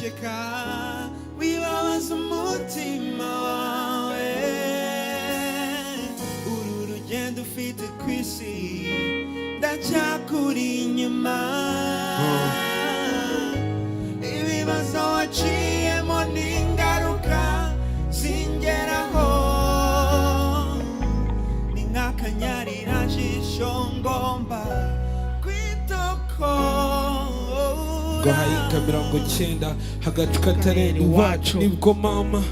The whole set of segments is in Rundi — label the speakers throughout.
Speaker 1: Ceceka, wibabaza umutima wawe. Uru rugendo ufite ku isi, ndacyakuri inyuma. Ibibazo waciyemo n'ingaruka zingeraho ni nk'akanyarira-jisho ngomba kwitokora.
Speaker 2: Ngo hahinga 90, hagacu katarenga iwacu, nibwo mama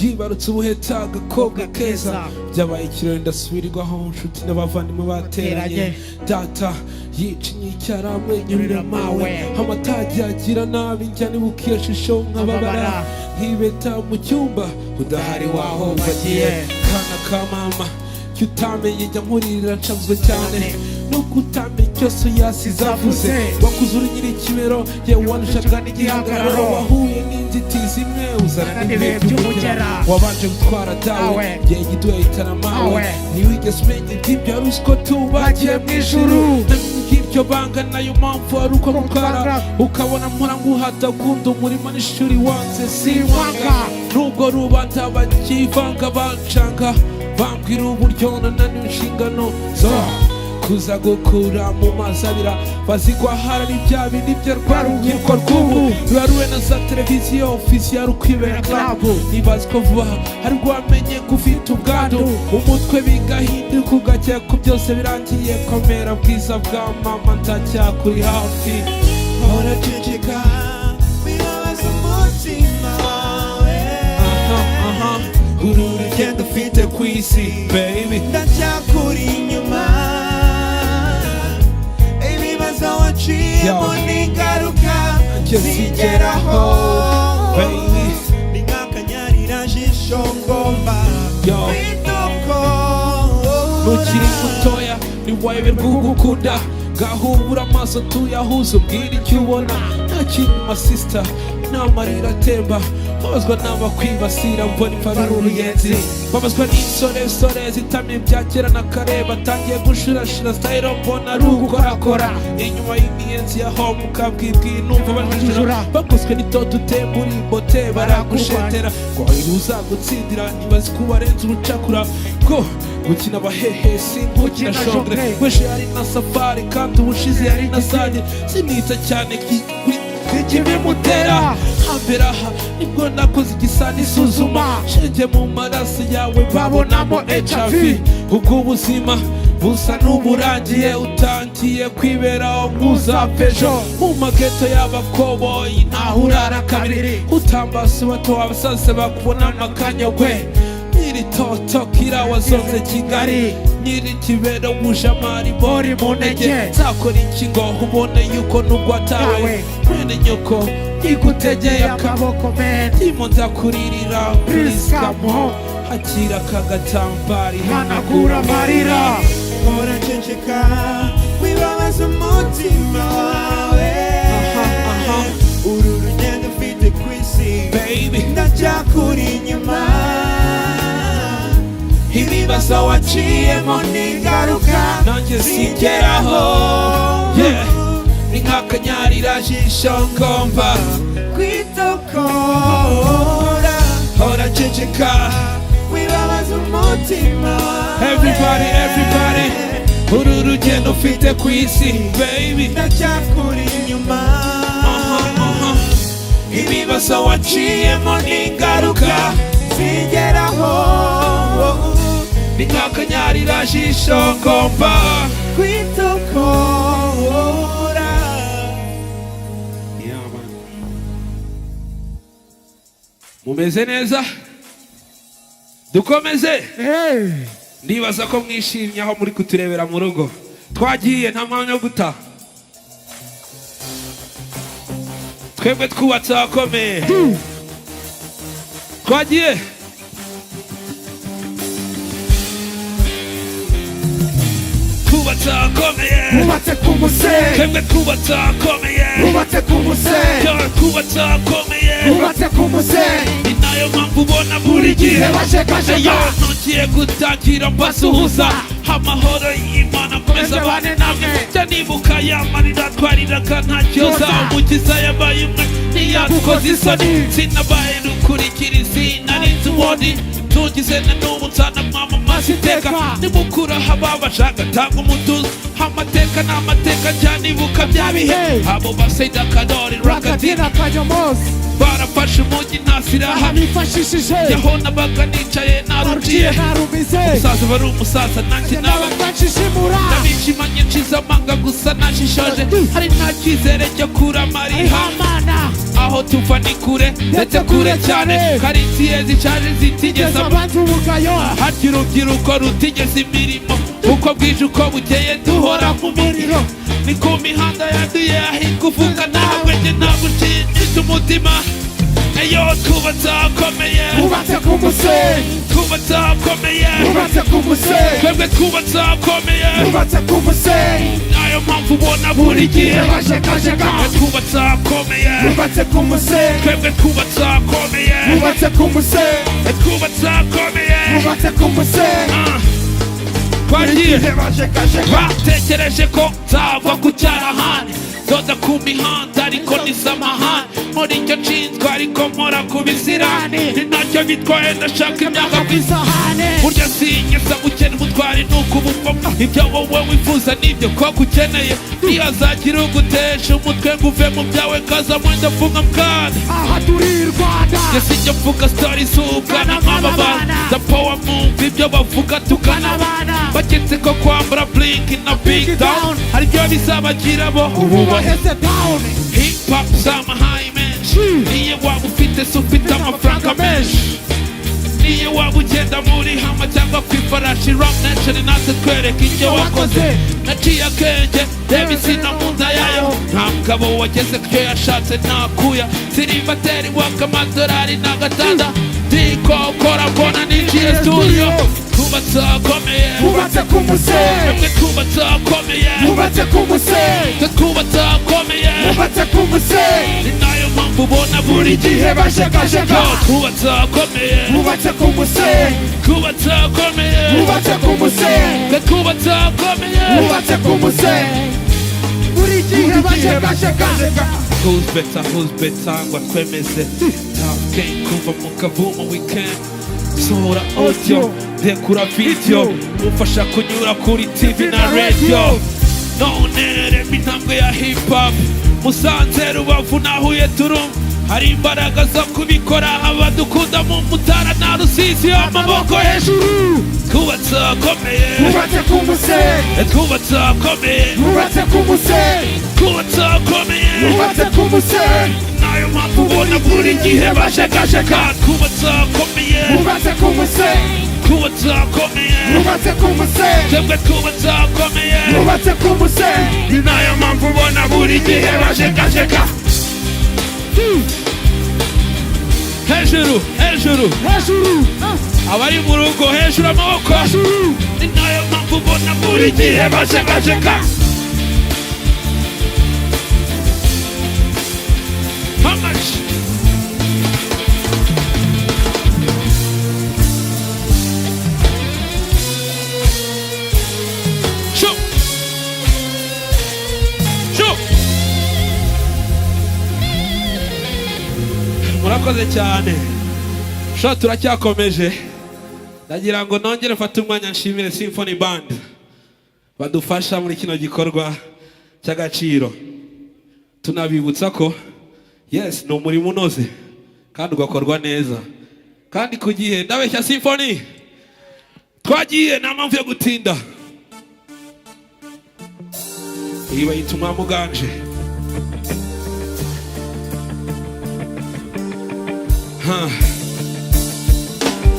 Speaker 2: yibarutse ubuheta, agakobwa keza. Byabaye ikirori, ndasubirirwaho, inshuti n'abavandimwe bateranye. Data yicinye icyara, amwenyurira mawe, amatage agira nabi. Njya nibuka iyo shusho nkababara, nkibeta mu cyumba udahari waho bagiye. Kana ka mama, jya utamenye njya nkuririra, nshavuzwe cyane nuko utamenya cyose yasize avuze. Wakuze uri nyiri ikibero, yewe wanushaga n'igihagararo. Wahuye n'inzitizi imwe, uzana n'ibihe by'umugera. Wabanje gutwara dawe, igihe gito yahitana mawe. Ntiwigeze umenya iby'ibyo, wari uzi ko tubagiye mu ijuru. Namenye iby'iryo banga, nayo mpamvu ari uko gutwara ukabona mpora nguhata. Ukunda umurimo n'ishuri wanze, sinkwanga nubwo rubanda bakivanga, bancanga, bambwira uburyo nananiwe inshingano zo kuza gukura mu mazi abira. Bazigwa harari bya bindi byo rwa rubyiruko rw'ubu ruraruwe na za televiziyo, ofisi ya rukwibera club. Nibaza ko vuba hari rwamenye ko ufite ubwandu, umutwe bigahinduka, ugakeka ko byose birangiye. Komera bwiza bwa mama, ndacyakuri hafi.
Speaker 1: Hora ceceka, wibabaza umutima wawe.
Speaker 2: Aha aha, uru rugendo ufite ku isi, baby,
Speaker 1: Ndacyakuri inyuma. Ibibazo waciyemo
Speaker 2: Yo.
Speaker 1: n'ingaruka
Speaker 2: Njye
Speaker 1: zigeraho
Speaker 2: baby,
Speaker 1: ni nk'akanyarira-jisho ngomba
Speaker 2: Yo.
Speaker 1: kwitokora.
Speaker 2: Ntukiri mutoya, ntiwayoberwa ugukunda. Gahubura amaso tuyahuze, umbwira icyo ubona. Nta kintu, sister, n'amarira atemba. Babazwa n'abakwibasira, mbona imva uruyenzi. Babazwa n'insoresore zitamye ibya kera na kare, batangiye gushirashira style, mbona ari ugukorakora inyuma y'imiyenzi ya home. Ukabwibwi numva bajujura, bagoswe n'itoto, utemba uri bote, baragushetera ngo uzagutsindira. Ntibazi ko ubarenze urucakura bwo gukina abahehesi nk'ukina shongre. W'ejo yari na safari, kandi ubushize yari na sage. Sinita cyane kuri ikibimutera. Hambere aha nibwo nakoze igisa n'isuzuma, shenge mu maraso yawe babonamo HIV. Ubwo ubuzima busa n'uburangiye, utangiye kwiberaho nk'uzapfa ejo. Mu mageto y'abakoboyi ntaho urara kabiri, utambase bato, abasaza bakubona amakanyagwe. Nyiri toto kira wazonze Kigali, nyiri kibero mujamari bori mu ntege. Nzakora iki ngo ubone yuko nubwo atawe mwene nyoko igutegeye
Speaker 3: amaboko men?
Speaker 2: Ndimo nzakuririra, please come home. Hakira aka gatambari,
Speaker 3: hanagura amarira.
Speaker 1: Hora ceceka, wibabaza umutima wawe.
Speaker 2: Aha, aha.
Speaker 1: Uru rugendo ufite ku isi,
Speaker 2: baby,
Speaker 1: ndacyakuri inyuma. Ibibazo waciyemo n'ingaruka
Speaker 2: nanjye singeraho, yeah. Ni nk'akanyarira jisho ngomba
Speaker 1: kwitokora.
Speaker 2: Hora ceceka,
Speaker 1: wibabaza umutima wawe.
Speaker 2: Everybody, everybody, uru rugendo ufite ku isi, baby,
Speaker 1: Ndacyakuri inyuma.
Speaker 2: Aha, aha. Ibibazo waciyemo n'ingaruka
Speaker 1: zigeraho
Speaker 2: ni nk'akanyarira jisho ngomba
Speaker 1: kwitokora.
Speaker 2: Yeah, man. Mumeze neza, dukomeze.
Speaker 3: Hey.
Speaker 2: Ndibaza ko mwishimye aho muri kuturebera mu rugo. Twagiye, nta mwanya wo guta. Twebwe twubatse ahakomeye. Twagiye, twubatse ahakomeye.
Speaker 3: Wubatse ku musenyi.
Speaker 2: Twebwe twubatse ahakomeye.
Speaker 3: Wubatse ku musenyi.
Speaker 2: Twubatse ahakomeye.
Speaker 3: Wubatse ku musenyi.
Speaker 2: Ni nayo mpamvu ubona buri gihe
Speaker 3: bashekasheka.
Speaker 2: Yo, nongeye gutangira mbasuhuza. Amahoro y'Imana akomeza abane namwe. Jya nibuka ya marira twariraga ntacyoza. Umukiza yabaye umwe, ntiyadukoze isoni. Sinabaye rukurikira izina rinzi uwundi, tugize na n'ubu nzana mwamamaza iteka. Nimukuraho ababasha tanga umutuzo. Amateka ni amateka, njya nibuka bya bihe abo baseda Karori Rakatina
Speaker 3: Rakatina Kanyomozi
Speaker 2: barafashe umujyi nta siraha.
Speaker 3: Bifashishije
Speaker 2: Yaho nabaga nicaye naruciye.
Speaker 3: naruciye narumize.
Speaker 2: Umusaza bari umusaza, nanjye naba
Speaker 3: Nabagacishimura.
Speaker 2: Ndabishimanye nshize amanga, gusa nashishoje hari nta cyizere cyo kuramariha.
Speaker 3: Ihamana.
Speaker 2: Aho tuva ni kure, ndetse kure cyane. Karitsiye zishaje zitigeze
Speaker 3: Geza abantu umugayo.
Speaker 2: Harya urubyiruko rutigeze imirimo, uko bwije uko bukeye duhora mu miriro. Ni ku mihanda yanduye ahitwa uvuga ntabwo njye ntabwo nshinjije umutima. Eyo, twubatse ahakomeye.
Speaker 3: Wubatse ku musenyi.
Speaker 2: Twubatse ahakomeye.
Speaker 3: Wubatse ku musenyi.
Speaker 2: Twebwe twubatse ahakomeye.
Speaker 3: Wubatse ku musenyi.
Speaker 2: Nayo mpamvu ubona buri gihe
Speaker 3: Bashekasheka.
Speaker 2: twubatse ahakomeye.
Speaker 3: Wubatse ku musenyi.
Speaker 2: Twebwe twubatse ahakomeye.
Speaker 3: Wubatse ku musenyi.
Speaker 2: Twubatse ahakomeye.
Speaker 3: Wubatse ku musenyi.
Speaker 2: Ah. Twagiye.
Speaker 3: Bashekasheka.
Speaker 2: Batekereje ko nzava ku cyarahani, nzoza ku mihanda, ariko nisamahani muri icyo nshinzwe, ariko mpora ku bizirani. Ni ntacyo bitwaye, ndashaka imyaka ku
Speaker 3: Isahane.
Speaker 2: Burya sinyesa gukena, ubutwari ni ukubuvamo. Ibyo wowe wifuza nibyo koko ukeneye. Ntihazagira ugutesha umutwe ngo uve mu byawe. Kaza mwenda mfunga mwana.
Speaker 3: Aha turi i Rwanda.
Speaker 2: Njye sinjya mvuga story z'ubwana nk'aba bana. The power move, ibyo bavuga tukanabana. Baketse ko kwambara blink na big down hari ibyo bizabagira bo
Speaker 3: Ubu baheze down.
Speaker 2: Hip hop z'amahayi menshi. Niyo waba ufite se, ufite amafaranga menshi, niyo waba ugenda muri Hummer cyangwa ku ifarashi, Roc Nation natwe twereka icyo wakoze. Naciye akenge, reba izina mu nda yayo. Nta mugabo wageze ku cyo yashatse ntakuya. Sirivateri waka amadolari n'agatanda ndikokora, mbona ninjiye studio. Twubatse ahakomeye.
Speaker 3: Wubatse ku musenyi.
Speaker 2: Twebwe twubatse ahakomeye.
Speaker 3: Wubatse ku musenyi.
Speaker 2: Twe twubatse ahakomeye.
Speaker 3: Wubatse ku musenyi.
Speaker 2: Ni nayo mpamvu ubona buri gihe
Speaker 3: Gihe bashekasheka.
Speaker 2: Yo, twubatse ahakomeye.
Speaker 3: Wubatse ku musenyi.
Speaker 2: Twubatse ahakomeye.
Speaker 3: Wubatse ku musenyi.
Speaker 2: Twe twubatse ahakomeye.
Speaker 3: Wubatse ku musenyi. Buri gihe bashekasheka.
Speaker 2: Who's better, who's better, ngo twemeze. Tough gang kuva mu kavumo, weekend sohora audio, ndekura video, umfasha kunyura kuri TV na radio. None reba intambwe ya hip hop, Musanze, Rubavu na Huye, turumva hari imbaraga zo kubikora. Abadukunda mu Mutara na Rusizi, amaboko hejuru. Twubatse ahakomeye.
Speaker 3: Wubatse ku musenyi.
Speaker 2: Twubatse ahakomeye.
Speaker 3: Wubatse ku musenyi.
Speaker 2: Twubatse ahakomeye.
Speaker 3: Wubatse ku musenyi.
Speaker 2: Nayo mpamvu ubona buri gihe bashekasheka. Twubatse ahakomeye.
Speaker 3: Wubatse ku musenyi.
Speaker 2: Twubatse ahakomeye.
Speaker 3: Wubatse ku musenyi.
Speaker 2: Twebwe twubatse ahakomeye.
Speaker 3: Wubatse ku musenyi.
Speaker 2: Ni nayo mpamvu ubona buri gihe bashekasheka. Hejuru, hejuru.
Speaker 3: Hejuru.
Speaker 2: Abari mu rugo, hejuru amaboko.
Speaker 3: Hejuru.
Speaker 2: Ni nayo mpamvu ubona buri gihe bashekasheka. How much? Shoot! Shoot! Murakoze cyane. Sha, turacyakomeje. Ndagira ngo nongere mfate umwanya nshimire Symphony Band badufasha muri kino gikorwa cy'agaciro. Tunabibutsa ko yes, ni umurimo unoze kandi ugakorwa neza kandi ku gihe. Ndabeshya, Symphony? Twagiye, nta mpamvu yo gutinda. Iyi bayita Umwami Uganje. Ha.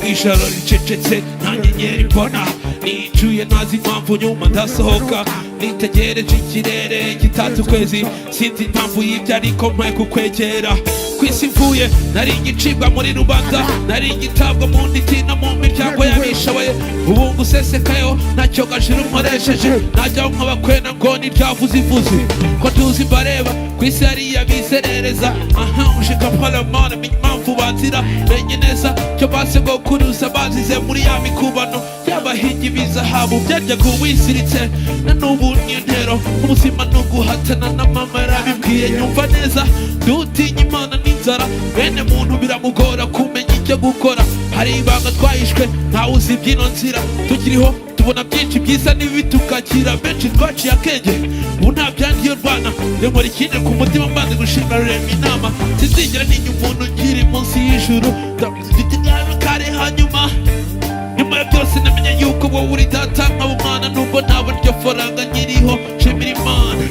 Speaker 2: Ijoro ricecetse, nta nyenyeri mbona. Nicuye ntazi impamvu, nyuma ndasohoka. Nitegereje ikirere gitatse ukwezi. Sinzi impamvu y'ibyo, ariko nkwiye kukwegera. Ku isi mvuye nari igicibwa muri rubanda, nari igitabwa mu nditi no mu miryango y'abishoboye. Ubu ngusesekayo ntacyo gashira unkoresheje. Najya nkabakwena ngo niryavuze ivuze ko tuzi mbareba ku isi hariya bizerereza. Aha uje comprends le monde, menya impamvu banzira, menye neza. Icyo basogokuruza bazize muri ya mikubano y'abahigi b'izahabu byaryaga uwisiritse, na n'ubu niyo ntero. Ubuzima ni uguhatana, na mama yarabibwiye nyumva neza. Dutinya Imana n'inzara, bene muntu biramugora kumenya icyo gukora. Hari ibanga twahishwe, ntawe uzi iby'ino nzira. Tukiriho tubona byinshi byiza n'ibibi tukakira. Benshi twaciye akenge, ubu nta byangiye rwana. Nkora ikindi ku mutima, mbanze gushimira Rurema. Inama sinzigera ntinya umuntu ukiri munsi y'ijuru. Kare hanyuma nyuma ya byose namenye yuko wowe uri data nkaba umwana, nubwo ntabona iryo faranga nkiriho. Shimira Imana,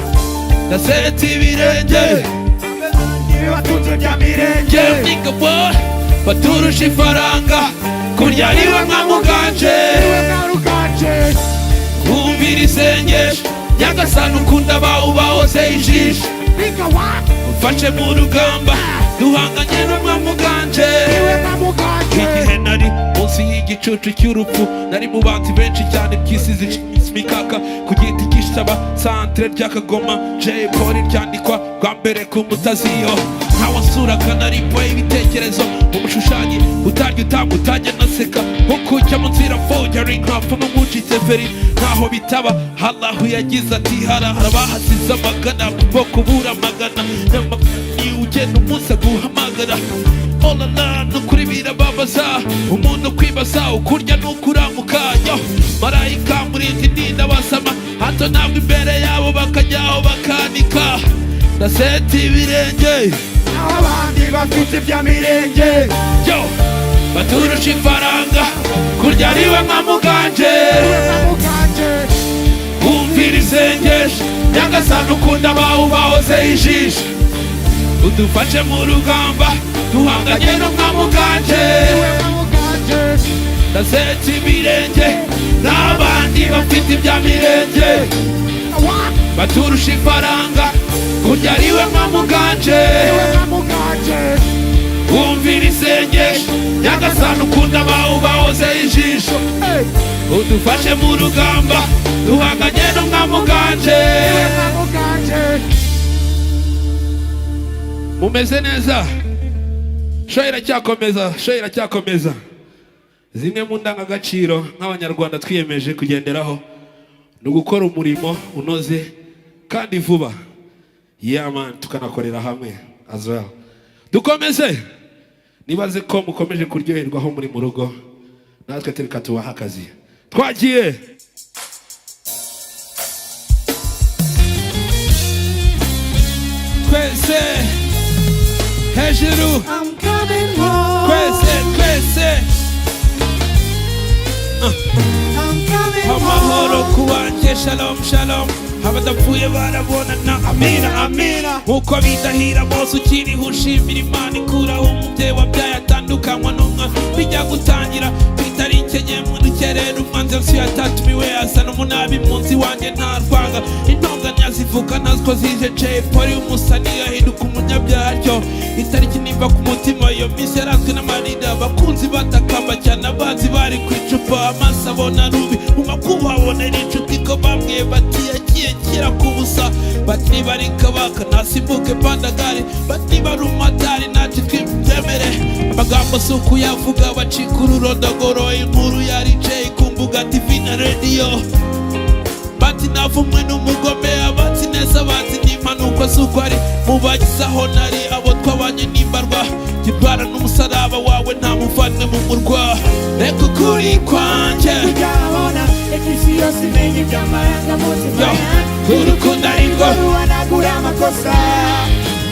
Speaker 2: ndasetse ibirenge.
Speaker 3: Ibibatunze bya mirenge.
Speaker 2: Yewe nigga boy, baturusha ifaranga, kurya ariwe mwamuganje.
Speaker 3: Niwe mwaruganje.
Speaker 2: Kumvira isengesho, Nyagasani ukunda abawe bahoze ijisho.
Speaker 3: Nigga what?
Speaker 2: Mfashe mu rugamba duhanganye n'umwamuganje.
Speaker 3: Niwe mwamuganje.
Speaker 2: Igihe nari munsi y'igicucu cy'urupfu, nari mu banzi benshi cyane by'isi imikaka ku giti cy'isaba santere ry'akagoma. Jay Polly ryandikwa bwa mbere ku mutaziyo, ntawasuraga, nari mboye ibitekerezo umushushanyi utarya utanga utajya naseka ukujya mu nzira mfujya nkapfa n'umucitse feri ntaho bitaba. Allahu yagize ati harahara bahasize amagana kuko kubura amagana ni ugenda umunsi aguhamagara. Olala, nukuri birababaza umuntu kwibaza ukurya n'ukuramuka. Yo marayika murinzi, ndinda basama hato ntabwo imbere yabo bakajyaho bakanika. Ndaseta ibirenge.
Speaker 3: Aho abandi bafite ibya mirenge.
Speaker 2: Yo baturusha ifaranga, kurya ariwe nka muganje.
Speaker 3: Niwe mwamuganje.
Speaker 2: Kumvira isengesho, Nyagasani ukunda abawe bahoze ijisho, udufashe mu rugamba duhanganye n'umwamuganje.
Speaker 3: Niwe mwamuganje.
Speaker 2: Ndaseta ibirenge n'abandi bafite ibya mirenge.
Speaker 3: What?
Speaker 2: Baturusha ifaranga, kurya ariwe nka muganje.
Speaker 3: Niwe mwamuganje.
Speaker 2: Kumvira isengesho, Nyagasani ukunda abawe bahoze ijisho,
Speaker 3: Hey.
Speaker 2: udufashe mu rugamba duhanganye n'umwamuganje.
Speaker 3: Niwe mwamuganje.
Speaker 2: Mumeze neza? Show iracyakomeza, show iracyakomeza. Zimwe mu ndangagaciro nk'Abanyarwanda twiyemeje kugenderaho ni ugukora umurimo unoze kandi vuba. Yeah man, tukanakorera hamwe as well. Dukomeze. Nibaze ko mukomeje kuryoherwa aho muri mu rugo, natwe tureka tubaha akazi. Twagiye. Twese hejuru.
Speaker 1: I'm coming home.
Speaker 2: Twese, twese.
Speaker 1: I'm coming
Speaker 2: Amahoro
Speaker 1: home.
Speaker 2: ku banjye, shalom shalom. Abadapfuye barabonana, amina amina. Nkuko bidahira bose ukiriho ushimira Imana ikuraho umubyeyi wabyaye atandukanywa n'umwana. Bijya gutangira bitari ikenye mu rukerera, umwanzi wese yatatumiwe azana umunabi mu nzu iwanjye. Nta rwanga, intonganya zivuga natwo zije. Jay Polly umusani ahinduka umunyabyaha atyo. Itariki nimba ku mutima, iyo minsi yaranzwe n'amarira, abakunzi batakamba cyane, abanzi bari ku icupa, amaso abona rubi mu makuba abonera inshuti ko bamwe bati yagiye kera ku busa, bati niba ari kabaka nasimbuke pandagare, bati niba ari umumotari ntacyo twibyemere. Amagambo si ukuyavuga, bacika ururondogoro. Inkuru yari Jay ku mbuga TV na radio, bati navumwe n'umugome. Abatsi neza bazi n'impanuka z'uko ari mubagize aho nari, abo twabanye n'imbarwa gitwara n'umusaraba wawe, nta muvanywe mu murwa. Reka ukuri kwanjye
Speaker 1: Kujyabona reka isi yose imenye iby'amarangamutima
Speaker 2: Yo,
Speaker 1: yanjye.
Speaker 2: urukundo ari rwo.
Speaker 1: Ruhanagura amakosa.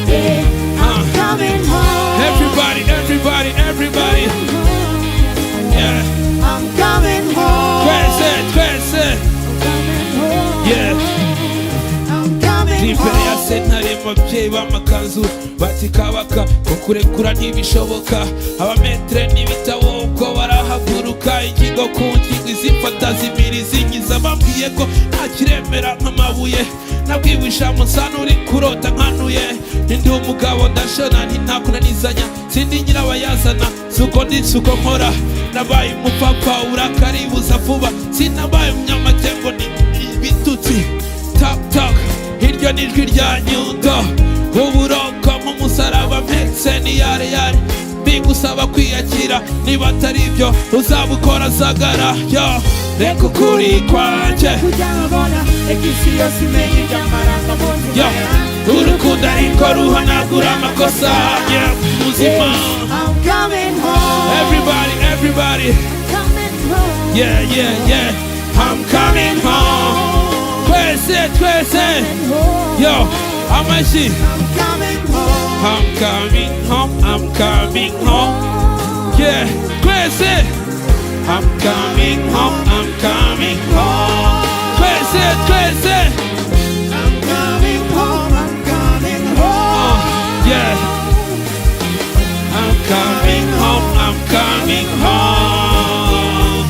Speaker 1: Yeah, I'm coming home.
Speaker 2: Everybody, everybody, everybody, yeah.
Speaker 1: I'm coming home.
Speaker 2: Twese, twese.
Speaker 1: I'm coming home.
Speaker 2: Yeah.
Speaker 1: I'm coming
Speaker 2: Imbere ya
Speaker 1: home.
Speaker 2: sentare ababyeyi b'amakanzu bati kabaka ko kurekura ntibishoboka. Abametere n'ibitabo ubwo barahaguruka, ingingo ku ngingo izifata zibiri zinyiza. Bambwiye ko nta kiremera nk'amabuye, nabwiwe ijambo nsa n'uri kurota nkanuye. Ndi umugabo ndashona, ntintakunanizanya, sindi nyirabayazana, suko ndi suko nkora. Nabaye umupapa urakaribuza vuba, sinabaye umunyamategeko ni ibitutsi. Tak tak, iryo ni ijwi rya Nyundo, uburoko nk'umusaraba mpetse ni yare yare. Bigusaba kwiyakira, niba atari ibyo uzaba ukora zagara. Yo, reka ukuri kwanjye
Speaker 1: Kujya babona, reka isi yose imenye iby'amarangamutima
Speaker 2: Yo,
Speaker 1: yanjye.
Speaker 2: urukundo ariko ruhanagura amakosa. Yeah, muzima.
Speaker 1: I'm coming home.
Speaker 2: Everybody, everybody.
Speaker 1: Coming home.
Speaker 2: Yeah, I'm coming home. Twese, twese. Yo, amashyi.
Speaker 1: I'm coming home.
Speaker 2: I'm coming home, I'm coming home. Yeah, twese. I'm coming home, I'm coming home. Twese, twese.
Speaker 1: I'm coming home. I'm coming home.
Speaker 2: Yeah. I'm coming home, I'm coming home.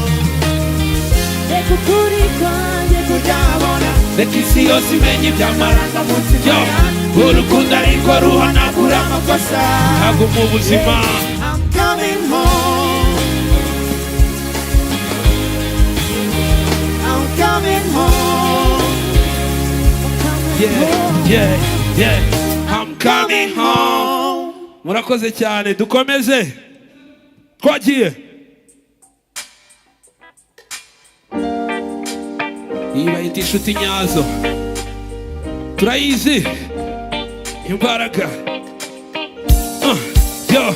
Speaker 1: Reka ukuri kwanjye kujyabona.
Speaker 2: Reka isi yose imenye iby'amarangamutima. Yo, urukundo ariko ruhanagura
Speaker 1: Amakosa.
Speaker 2: Ntabwo mu buzima.
Speaker 1: I'm coming home. I'm coming home. I'm coming home.
Speaker 2: Yeah, I'm coming home. Murakoze cyane, dukomeze. Twagiye. Iyi bayita inshuti nyazo. Turayizi. Imbaraga. Yo.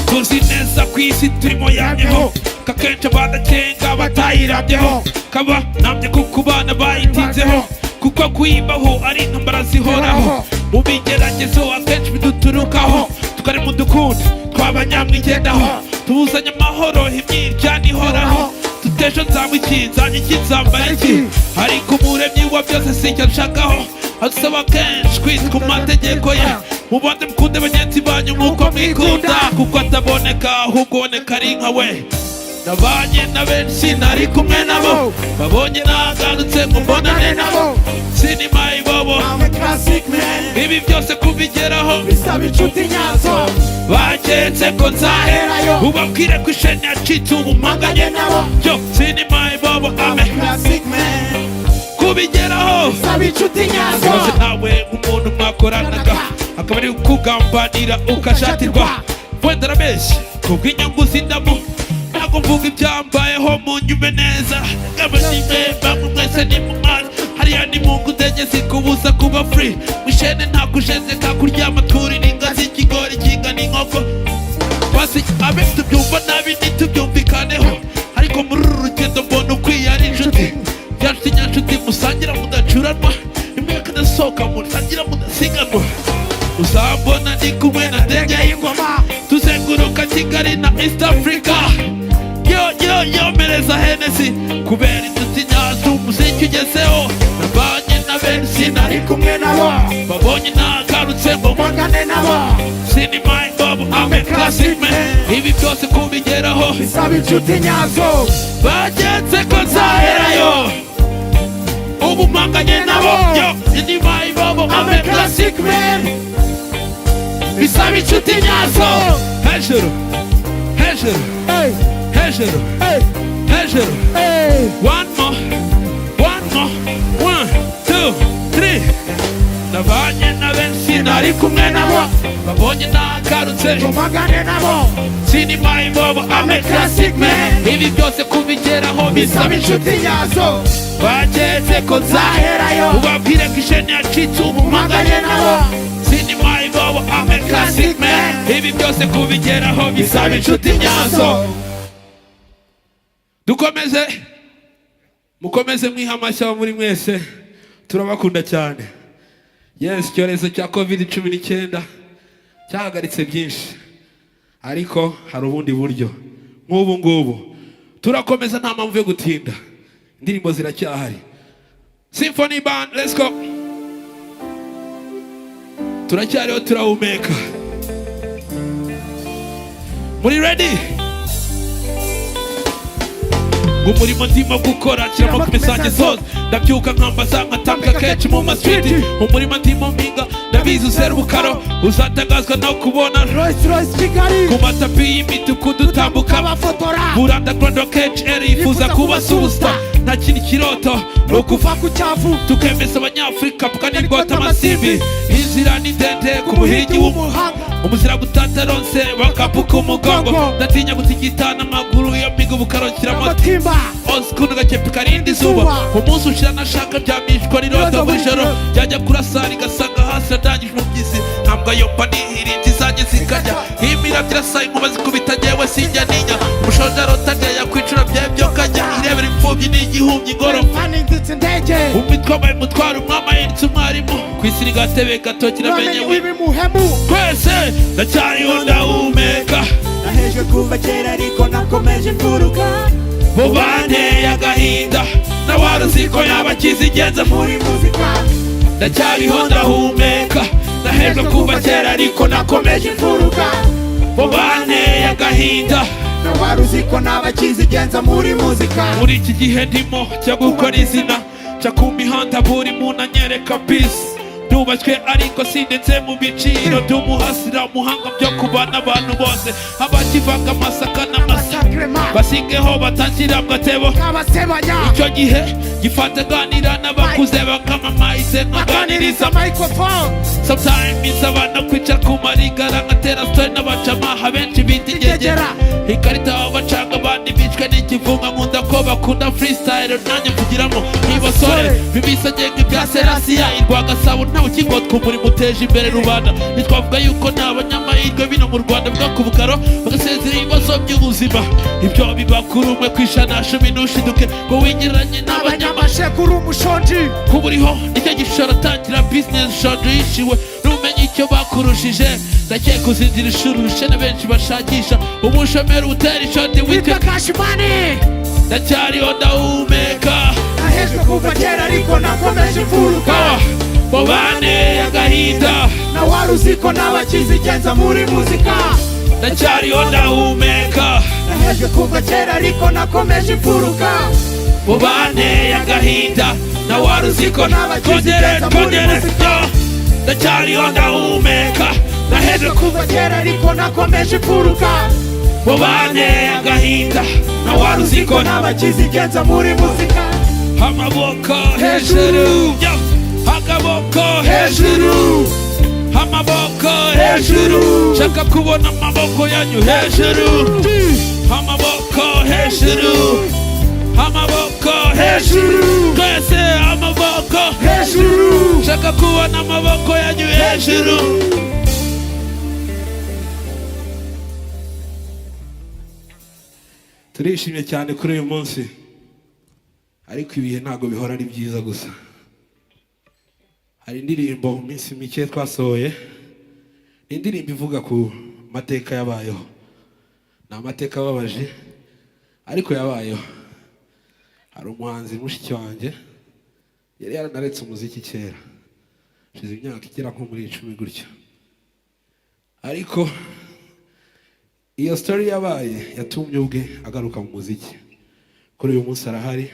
Speaker 2: Tuzi neza ku isi turimo yamyeho, kakenshi abadakenga batayirabyeho, kaba nambye kuko bana bayitinzeho, kuko kuyibaho ari intambara zihoraho. Mu bigeragezo akenshi biduturukaho, tukari mu dukunda twabanyamwigendaho, tubuzanye amahoro, imyiryane ihoraho. Tutejo nzanywa iki, nzanywa iki, nzambara iki? Ariko Umuremyi wa byose sicyo nshakaho. Adusaba kenshi kwitwa ku mategeko ye: mubanze mukunde bagenzi banyu nk'uko mwikunda, kuko ataboneka ahubwo uboneka ari nka we. Nabanye na benshi, nari kumwe nabo, babonye nagarutse ngo mbonane nabo. Sinima ibobo.
Speaker 1: I'm a classic man.
Speaker 2: Ibi byose kubigeraho
Speaker 1: Bisaba inshuti nyazo.
Speaker 2: Baketse ko nzaherayo. Ubabwire ko isheni yacitse, ubu mpanganye nabo. Yo, sinima ibobo.
Speaker 1: I'm
Speaker 2: Ame
Speaker 1: a classic man.
Speaker 2: Kubigeraho
Speaker 1: Bisaba inshuti nyazo.
Speaker 2: Ibaze nawe umuntu mwakoranaga akaba ari kugambanira ukashatirwa, wenda arabeshya kubw'inyungu z'indamu. Ntabwo mvuga ibyambayeho, munyume neza. Gabanyime bamwe mwese ni mu mazi hariya, ni mu ndege zikubuza kuba free mwishene, ntabwo ujeze kakuryama, twurira ingazi ikigori kingana inkoko. Basi abenshi tubyumva nabi, ntitubyumvikaneho, ariko muri uru rugendo mbona ukwiye ari inshuti ya nshuti nyanshuti, musangira mudacuranwa, imwe kadasohoka, musangira mudasiganwa. Uzambona ndi kumwe na ndege y'ingoma, tuzenguruka Kigali na East Africa. Yo, yo, yo, mereza Hennessy kubera inshuti nyazo umuziki ugezeho. Nabanye na benshi, nari
Speaker 1: Kumwe nabo.
Speaker 2: Babonye nagarutse ngo
Speaker 1: Mpangane nabo.
Speaker 2: Sinima Bob, I'm a classic man. Ibi byose kubigeraho
Speaker 1: Bisaba inshuti nyazo.
Speaker 2: Bagenze ko nzaherayo, ubu mpanganye nabo. Yo, sinima Bob, I'm a classic
Speaker 1: man.
Speaker 2: Bisaba inshuti nyazo. Hejuru, hejuru.
Speaker 3: Hey,
Speaker 2: Hejuru.
Speaker 3: Hey,
Speaker 2: Hejuru.
Speaker 3: Hey.
Speaker 2: One more, one more, one, two, three. Nabanye na benshi, nari kumwe nabo, babonye nagarutse
Speaker 1: Mpangane nabo.
Speaker 2: Sinima ibobo, I'm a classic man. Ibi byose kubigeraho bisaba
Speaker 1: Bisaba
Speaker 2: inshuti.
Speaker 1: inshuti nyazo.
Speaker 2: Bageze ko nzaherayo, ubabwire ko isheni yacitse, ubu mpanganye nabo. Sinima ibobo, I'm a classic man. Ibi byose kubigeraho bisaba inshuti nyazo. Dukomeze, mukomeze mwiha amashyi aho muri mwese, turabakunda cyane. Yes, icyorezo cya COVID-19 cyahagaritse byinshi, ariko hari ubundi buryo nk'ubu ngubu turakomeza, nta mpamvu yo gutinda, indirimbo ziracyahari. Symphony Band, let's go. Turacyariho, turahumeka. Muri ready? Ngo umurimo ndimo gukora kiramo ku misange zose, ndabyuka nkambaza, nkatambwa kenshi mu ma street. Umurimo ndimo mpinga, ndabizi uzera ubukaro, uzatangazwa no kubona
Speaker 3: Rolls Royce Kigali.
Speaker 2: Ku matapi y'imituku dutambuka
Speaker 3: Abafotora.
Speaker 2: Buranda Grando kenshi eri yifuza kuba superstar. Nta Nta kindi kiroto ni ukuva
Speaker 3: kuva ku cyavu,
Speaker 2: tukemeza Abanyafurika bwa amasimbi. Inzira ni ndende ku muhigi
Speaker 3: w'umuhanga.
Speaker 2: Umuzira gutataronse bakapuka umugongo. Ndatinya gutigita n'amaguru iyo mpiga ubukarokira
Speaker 3: amatimba.
Speaker 2: Osikundi gakepe karinda izuba. Umunsi ushira nashaka ryamishwa n'irondo buri joro, ryajya kurasa rigasanga hasi ratangije umubyizi. Ntabwo ayomba nihirinda izanjye zikajya imirabyo irasa, inkuba zikubita, njyewe sinjya ninya. Umushonji arota yakwicura byebyo kajya irebera imfubyi n'igihumyi ingoro.
Speaker 3: Faninditse indege.
Speaker 2: Umitwa abaye umutwaro, umwami ahindutse umwarimu ku isi ni gatebe gato kiramenye.
Speaker 3: Namenye w'ibimuhemu.
Speaker 2: Twese ndacyariho ndahumeka.
Speaker 1: Nahejwe kuva kera ariko nakomeje imfuruka.
Speaker 2: Mu banteye agahinda na wari uzi ko yaba akizigenza
Speaker 1: muri muzika.
Speaker 2: Ndacyariho ndahumeka, nahejwe kuva kera ariko nakomeje
Speaker 1: imfuruka.
Speaker 2: Mu banteye agahinda
Speaker 1: Na wari uzi ko nabakizigenza muri muzika.
Speaker 2: Muri iki gihe ndimo cyo gukora izina, nca ku mihanda buri muntu anyereka bisi. Ndubatswe ariko sindetse mu biciro, ndumuhasira umuhanga byo kubana abantu bose abakivanga amasaka n'amasa
Speaker 3: Amasakrema.
Speaker 2: Basigeho batangira mu gatebo
Speaker 3: Abasebanya.
Speaker 2: Icyo gihe gifata aganira n'abakuze bakamamayize nkaganiriza
Speaker 3: aganiriza microphone.
Speaker 2: Sometimes abana kwicara ku marigara ngatera story n'abacamaha benshi bita ingegera, ikarita bacanga abandi bicwa n'ikivunga. Nkunda ko bakunda freestyle nanjye mvugiramo ibasore bibisagenga ibya Serasiya irwa Gasabo. Ntawe ukigotwa umurimo uteje imbere rubanda. Ntitwavuga yuko nta banyamahirwe bino mu Rwanda bwa ku bukaro bagasezera ibibazo by'ubuzima. Ibyo biba kuri 1 ku 110. Ntushiduke ngo wigereranye n'abanyamashyi.
Speaker 3: Abanyamashekuru umushonji.
Speaker 2: Kuba uriho nicyo gishoro, tangira business ushonje uyishiwe numenye icyo bakurushije. Ndakeka uzinzira ishuri urushe na benshi bashakisha ubushomeri utera ishoti witwe
Speaker 3: witwa Cash Money.
Speaker 2: Ndacyariho ndahumeka.
Speaker 1: Nahejwe kuva kera ariko nakomeje imfuruka.
Speaker 2: Mu bane agahinda
Speaker 1: Na wari uzi ko nabakizigenza muri muzika.
Speaker 2: Ndacyariho ndahumeka.
Speaker 1: Nahejwe kuva kera ariko nakomeje imfuruka.
Speaker 2: Mu bane agahinda na wari uzi ko twongere twongere yo. Ndacyariho ndahumeka, nahejwe
Speaker 1: kuva kera ariko nakomeje imfuruka.
Speaker 2: Mu bane agahinda na wari uzi ko
Speaker 1: n'abakizigenza muri muzika.
Speaker 2: Amaboko hejuru yo. Akaboko hejuru, amaboko hejuru, shaka kubona amaboko yanyu hejuru, amaboko hejuru, amaboko hejuru, twese amaboko
Speaker 1: hejuru.
Speaker 2: Shaka kubona amaboko yanyu hejuru. Turishimye cyane kuri uyu munsi, ariko ibihe ntabwo bihora ari byiza gusa. Hari indirimbo mu minsi mike twasohoye, ni indirimbo ivuga ku mateka yabayeho. Ni amateka ababaje ariko yabayeho. Hari umuhanzi mushiki wanjye yari yaranaretse umuziki kera, hashize imyaka igera nko muri 10 gutyo, ariko iyo story yabaye yatumye ubwe agaruka mu muziki. Kuri uyu munsi arahari,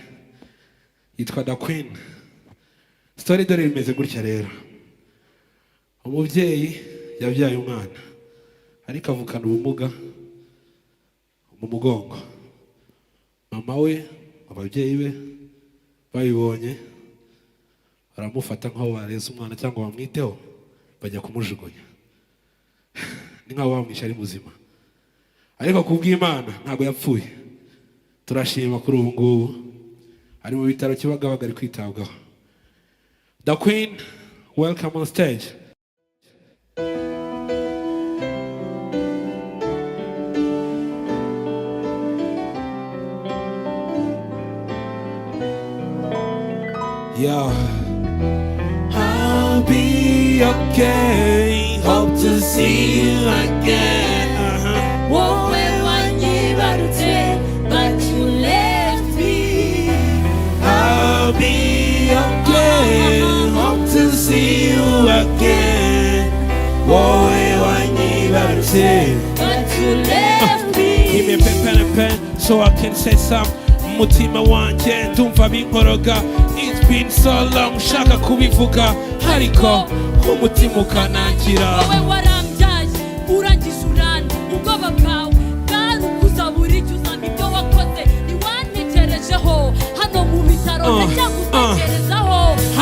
Speaker 2: yitwa Da Queen. Story dore bimeze gutya rero: umubyeyi yabyaye umwana ariko avukana ubumuga mu mugongo. Mama we, ababyeyi be babibonye baramufata nk'aho bareze umwana cyangwa bamwiteho, bajya kumujugunya, ni nk'aho bamwishe ari muzima. Ariko ku bw'Imana ntabwo yapfuye, turashima. Kuri ubu ngubu ari mu bitaro Kibagabaga, ari kwitabwaho. The Queen, welcome on stage. Yeah. I'll be okay. Hope to see you again.
Speaker 1: Wowe wanyibarutse, but you left me.
Speaker 2: I'll be okay. Hope to see you again. Wowe wanyibarutse.
Speaker 1: But you left me.
Speaker 2: Give me a pen, pen, and pen so I can say some. Umutima wanjye ndumva binkoroga. It's been so long nshaka kubivuga ariko umutima ukanangira.
Speaker 1: Wowe warambyaye urangije uranda, ubwoba bwawe bwari ukuza buri icyo uzamba ibyo wakoze ntiwantekerejeho hano mu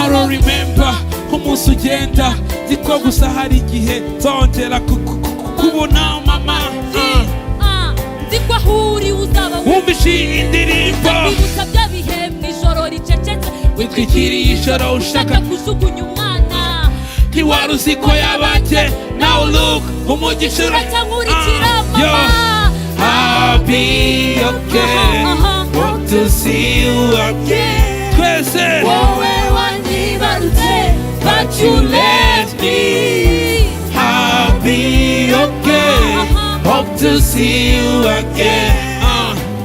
Speaker 2: I don't remember umunsi ugenda, nzi ko gusa hari igihe nzongera kubona mama.
Speaker 1: Ah, nzi ko aho uri uzaba
Speaker 2: Wumvishe iyi ndirimbo,
Speaker 1: kwibutsa bya bihe mu ijoro ricecetse,
Speaker 2: witwikiriye ijoro ushaka
Speaker 1: ushaka kujugunya umwana,
Speaker 2: ntiwari uzi ko yabanje. Now look, umugisha
Speaker 1: uracyankurikira.
Speaker 2: Yo.
Speaker 1: Mama.
Speaker 2: I'll be okay. Want to see you again. Twese.
Speaker 1: Wowe wanyibarutse, but you left me.
Speaker 2: I'll be okay. Hope to see you again.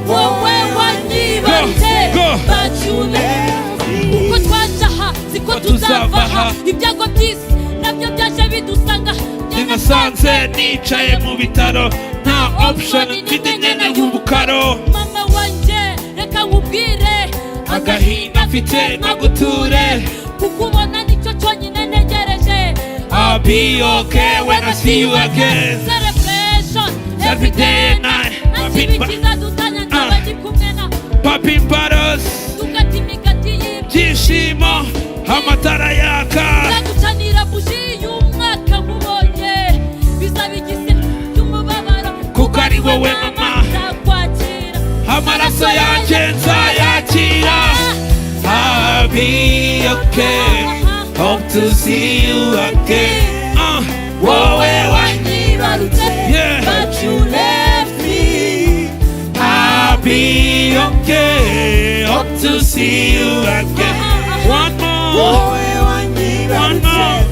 Speaker 1: Wowe wanyibarutse,
Speaker 2: Go, go.
Speaker 1: but you left me. Uko twaje aha siko
Speaker 2: Ko
Speaker 1: tuzava
Speaker 2: tuzava
Speaker 1: aha.
Speaker 2: aha.
Speaker 1: Ibyago by'isi nabyo byaje bidusanga.
Speaker 2: Njye nasanze nicaye mu bitaro, nta option mfite, nyine ubukaro.
Speaker 1: Mama wanjye, reka nkubwire,
Speaker 2: Agahinda mfite nkaguture.
Speaker 1: Kukubona nicyo cyonyine ntegereje.
Speaker 2: I'll be okay when I see you again.
Speaker 1: Celebration
Speaker 2: every day and night.
Speaker 1: Nta kibi kizadutanya, nzaba ndi kumwe na
Speaker 2: Popping bottles,
Speaker 1: tugata imigati y'ibyo
Speaker 2: byishimo, amatara yaka.
Speaker 1: Nzagucanira buji y'umwaka nkubonye, bizaba igise cy'umubabaro,
Speaker 2: Kuko ari wowe mama.
Speaker 1: Nzakwakira.
Speaker 2: Amaraso yanjye nzayakira. I'll be okay. Hope to see you again. Wowe
Speaker 1: wanyibarutse, but you left me.
Speaker 2: I'll be okay. Hope to see you again. One more. One more.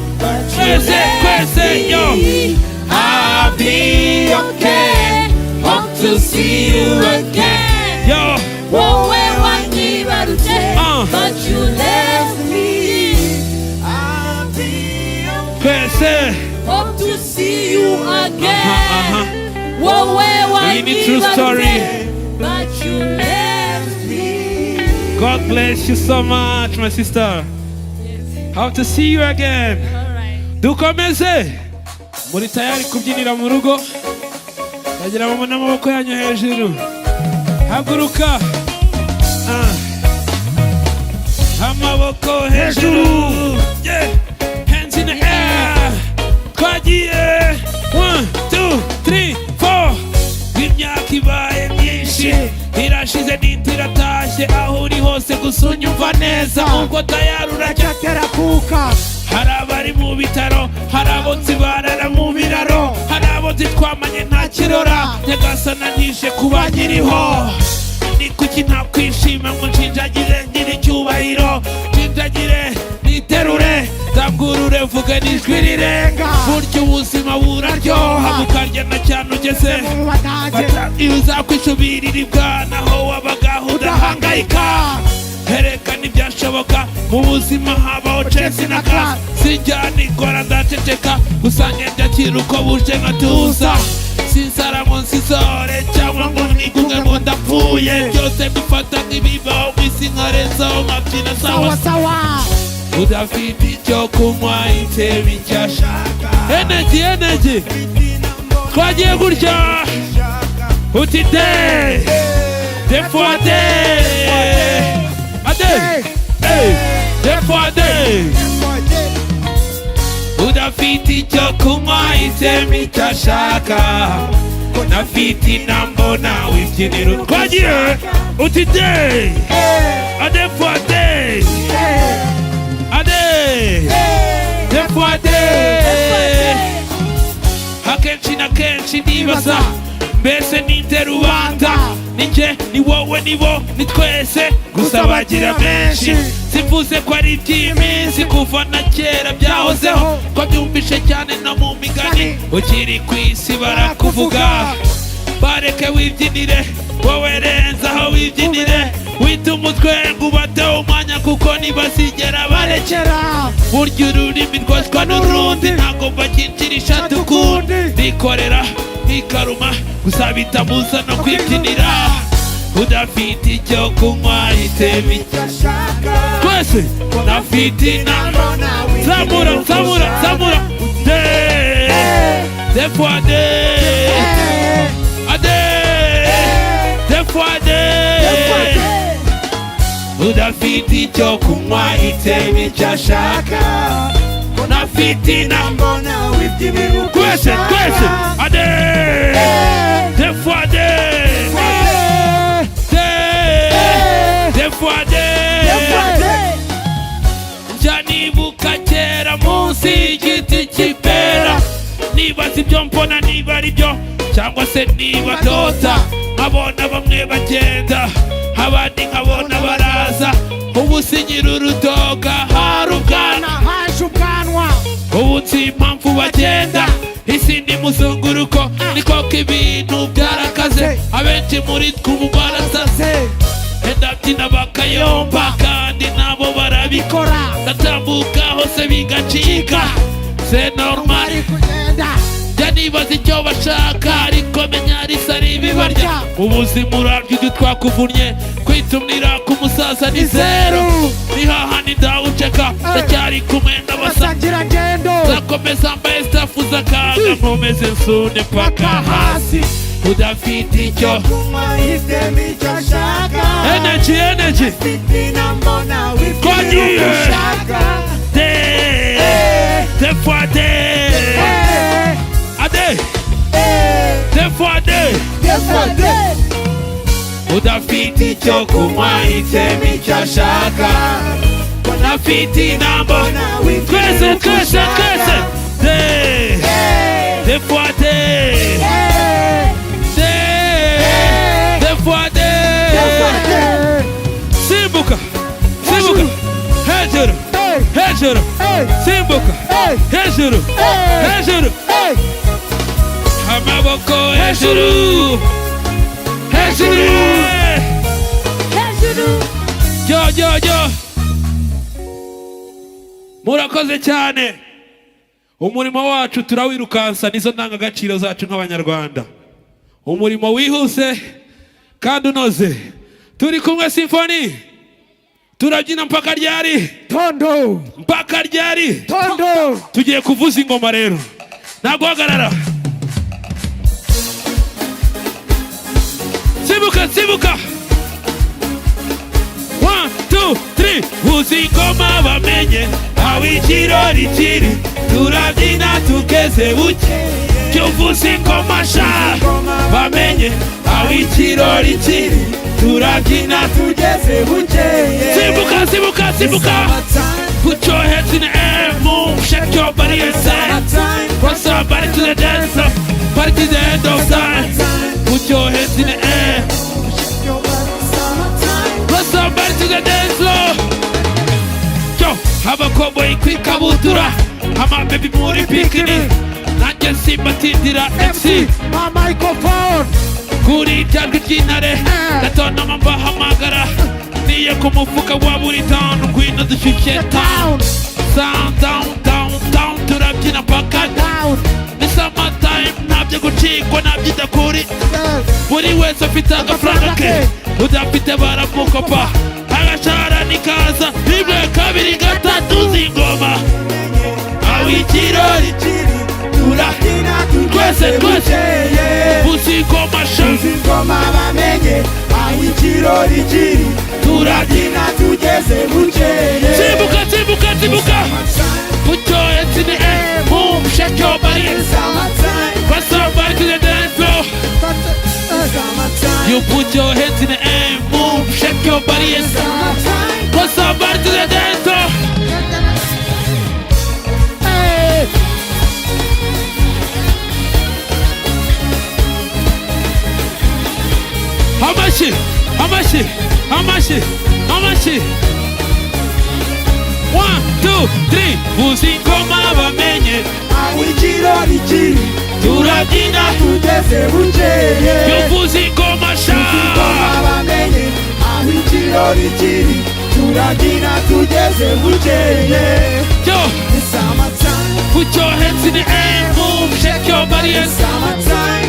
Speaker 2: Kwese, kwese, yo. I'll be okay. Hope to see you again. Yo.
Speaker 1: Wowe wanyibarutse, but you left me.
Speaker 2: Kwese.
Speaker 1: Hope to see you again. Wowe
Speaker 2: Iyi ni true story.
Speaker 1: wanyibarutse, but you left me.
Speaker 2: God bless you so much, my sister. Hope to see you again.
Speaker 1: All right.
Speaker 2: Dukomeze. Muri tayari kubyinira mu rugo? Bagira ngo n'amaboko yanyu hejuru. Haguruka. Ah. Amaboko hejuru. Yeah. Hands in the air. Twagiye. One, two, three, four. Imyaka ibaye myinshi, irashize n'indi iratashye. Aho uri hose gusa unyumva neza, ubwo tayari urajya
Speaker 3: Uracyatera kuka.
Speaker 2: Hari abari mu bitaro, hari abo nzi barara mu biraro, hari abo nzi twamanye nta kirora. Nyagasana ntije kuba nkiriho, ni kuki ntakwishima ngo nshinjagire ngire icyubahiro, nshinjagire niterure, ndangurure mvuge n'ijwi rirenga. Burya ubuzima buraryoha, bukaryana cyane ugeze
Speaker 3: mu badage.
Speaker 2: Iyo uzakwishubirira ibwana aho wabagaho udahangayika, herekana ibyashoboka mu buzima, habaho chance na class. Sinjya nikora, ndaceceka gusa, ngenda akira uko buje nkatuza. Sinsara ngo nsizore cyangwa ngo nigunge ngo ndapfuye, byose mbifata nk'ibibaho mu isi, nkarenzaho nkabyina sawa.
Speaker 3: Sawa sawa.
Speaker 2: Udafite icyo kunywa itebe icyo ashaka. Energy, energy, twagiye gutya uti de deux fois deux ade, hey, deux fois deux. Udafite icyo kunywa iteme icyo ashaka, nafite inambo nawe ibyiniro. Twagiye uti de a deux fois deux ade, deux fois deux. Akenshi na kenshi ndibaza, mbese ninde rubanda? Ninjye, ni wowe, ni bo, ni twese, gusa bagira benshi. Simvuze ko ari iby'iminsi, kuva na kera byahozeho, ko byumvishe cyane no mu migani. Ukiri ku isi barakuvuga, bareke wibyinire. Wowe renza aho wibyinire, wita umutwe ngo ubateho umwanya, kuko ntibazigera barekera. Burya ururimi rwoswa n'urundi, ntabwo mbakinjirisha tukundi, ndikorera nkikaruma gusa, bitamuza no kwibyinira. Udafite icyo kunywa iteme icyo twese nafite inama. Zamura, zamura, zamura. De deux fois deux ade, deux fois deux. Udafite icyo kunywa iteme icyo ashaka. Unafite inama.
Speaker 1: Mbona wibye ibihugu.
Speaker 2: Twese twese. Ade. Deux fois deux. Deux. Deux fois deux. Njya nibuka kera munsi y'igiti cy'ipera, nibaza ibyo mbona niba ari byo cyangwa se niba ndota, nkabona bamwe bagenda, abandi nkabona baraza. Ubu sinyira urudoga, hari ubwana.
Speaker 3: Haje ubwanwa.
Speaker 2: Ubu nzi impamvu bagenda. Isi ni muzunguruko, niko ko ibintu byarakaze, abenshi muri twe ubu barasaze. Ndabyina bakayomba, kandi nabo barabikora. Ndatambuka hose bigacika, c'est normal.
Speaker 3: Bari kugenda.
Speaker 2: Njya nibaza icyo bashaka, ariko menya risa ari ibibarya. Ubuzima urarya ibyo twakuvunnye, kwitumira ku musaza ni zeru, ni hahandi ndawuceka, ndacyari kumwe n'abasa.
Speaker 3: Basangira ngendo.
Speaker 2: Nzakomeza mbaye staff z'akaga, nkomeze nsune mpaka hasi. Udafite icyo
Speaker 1: Kunywa iteme icyo ashaka.
Speaker 2: Energy, energy.
Speaker 1: Fitina mbona wibye
Speaker 2: Twagiye.
Speaker 1: ibihugu ushaka.
Speaker 2: Deux, deux fois deux. Ade. Deux fois deux.
Speaker 1: Deux fois deux.
Speaker 2: Udafite icyo kunywa iteme icyo ashaka, udafite inambo. Twese twese twese. Deux, deux fois deux. Deux, deux fois deux. Simbuka, simbuka, hejuru, hejuru, simbuka, hejuru, hejuru, amaboko hejuru, hejuru.
Speaker 1: Hejuru.
Speaker 2: Yo yo yo, murakoze cyane. Umurimo wacu turawirukansa, nizo ndangagaciro zacu nk'Abanyarwanda. Umurimo wihuse kandi unoze. Turi kumwe Symphony, turabyina mpaka ryari?
Speaker 3: Tondo.
Speaker 2: Mpaka ryari?
Speaker 3: Tondo.
Speaker 2: Tugiye kuvuza ingoma rero, nta guhagarara. Simbuka, simbuka. One, two, three. Vuza ingoma bamenye aho ikirori kiri, turabyina tugeze buke. Cyo uvuza ingoma sha, bamenye aho ikirori kiri, turabyina
Speaker 1: Tugeze bukeye.
Speaker 2: Simbuka, simbuka, simbuka. Put your hands in the air, move, shake your body and say, put somebody to the dance floor, party to the end of time. Put your hands in the air, put somebody to the dance floor. Yo, abakoboyi kwikabutura, amabebi muri bikini, nanjye simbatindira MC.
Speaker 3: Ma microphone.
Speaker 2: Kuri rya jwi ry'intare ndatontoma mbahamagara, niyo ku mufuka wa buri tanu, ngwino dushyushye town. Sound down, down, down, turabyina mpaka
Speaker 3: Down.
Speaker 2: Ni summer time, ntabyo gucikwa, ntabyita kuri. Buri wese afite agafaranga ke, udafite baramukopa, agashahara nikaza rimwe, kabiri, gatatu, zingoma aho ikirori
Speaker 1: Kiri turabyina.
Speaker 2: Twese,
Speaker 1: Tugeze
Speaker 2: twese.
Speaker 1: bukeye.
Speaker 2: Uzingoma sha.
Speaker 1: Ingoma bamenye aho ikirori kiri, turabyina tugeze bukeye.
Speaker 2: Simbuka, simbuka, simbuka. Put your hands in the air, move, shake your body and put somebody to the dance floor. You put your hands in the air, move, shake your body and put somebody to the dance floor.
Speaker 3: Hey.
Speaker 2: Amashyi, amashyi, amashyi, amashyi. One, two, three. Vuza ingoma bamenye
Speaker 1: Aho ikirori kiri,
Speaker 2: turabyina
Speaker 1: tugeze bukeye.
Speaker 2: Yo, vuza ingoma sha.
Speaker 1: Ingoma bamenye aho ikirori kiri, turabyina tugeze bukeye.
Speaker 2: Yo, put your hands in the air, move, shake your body and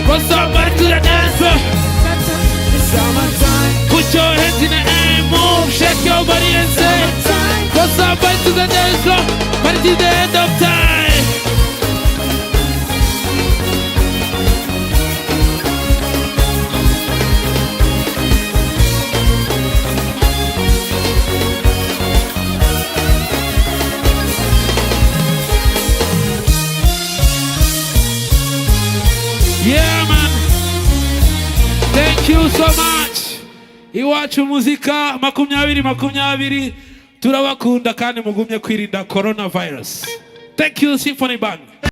Speaker 2: put somebody to the dance floor. Put your hands in the air, move, shake your body and say, put somebody to the dance floor, party to the end of time. Thank you so much. Iwacu Muzika 2020, turabakunda kandi mugumye kwirinda coronavirus. Thank you, Symphony Band.